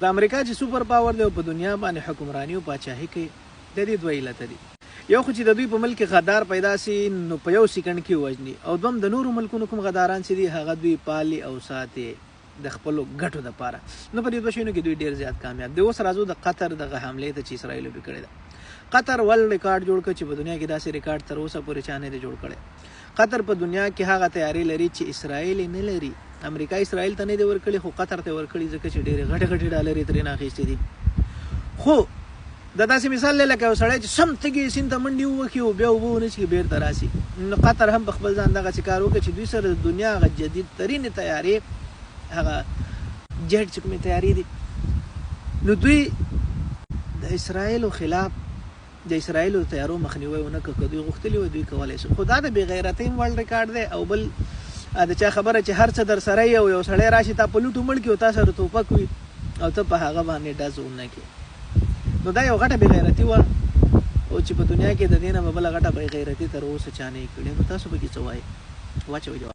د امریکا چې سوپر پاور دی او په دنیا باندې حکمراني او پاچاهي کوي، د دې دوه علته دي. یو خو چې د دوی په ملک کې غدار پیدا سي نو په یو سیکنډ کې وژني او دوم د نورو ملکونو کوم غداران چې دي هغه دوی پالي او ساتي د خپلو ګټو دپاره. نو په دې دوه شیونو کې دوی ډیر زیات کامیاب دي. اوس راځو د قطر دغه حملې ته چې اسرائیلو پې کړې ده. قطر ورلډ ریکارډ جوړ کړ چې په دنیا کې داسې ریکارډ تر اوسه پورې چا نه دی جوړ کړی. قطر په دنیا کې هغه طیارې لري چې اسرائیل یې نه لري. امریکا اسرائیل ته نه دي ورکړي خو قطر ته ورکړي ځکه چې ډېرې غټې غټې ډالرې ترېنه اخیستې دي. خو دا داسې مثال دی لکه یو سړی چې سم تږی سیند ته منډې ووهي او بیا اوبه ونه څښي بېرته راسي. نو قطر هم په خپل ځان دغسې کار وکړ چې دوی سره د دنیا هغه جدید ترینې طیارې، هغه جیټ چې کومې طیارې دي، نو دوی د اسرائیلو خلاف د اسرائیلو د طیارو مخنیوی ونه کړ. که دوی غوښتلي وای دوی کولای شو. خو دا د بې غیرتۍ هم ورلډ ریکارډ دی او بل د چا خبره چې هر څه در سره یې او یو سړی راشي تا په لوټو مړ کړي او تا سره توپک وي او ته په هغه باندې ډز ونه کړې، نو دا یو غټه بې غیرتي وه او چې په دنیا کې د دې نه به بله غټه بې غیرتي تر اوسه چا نه کړې. نو تاسو پکې څه وایئ؟ واچوئ جواب.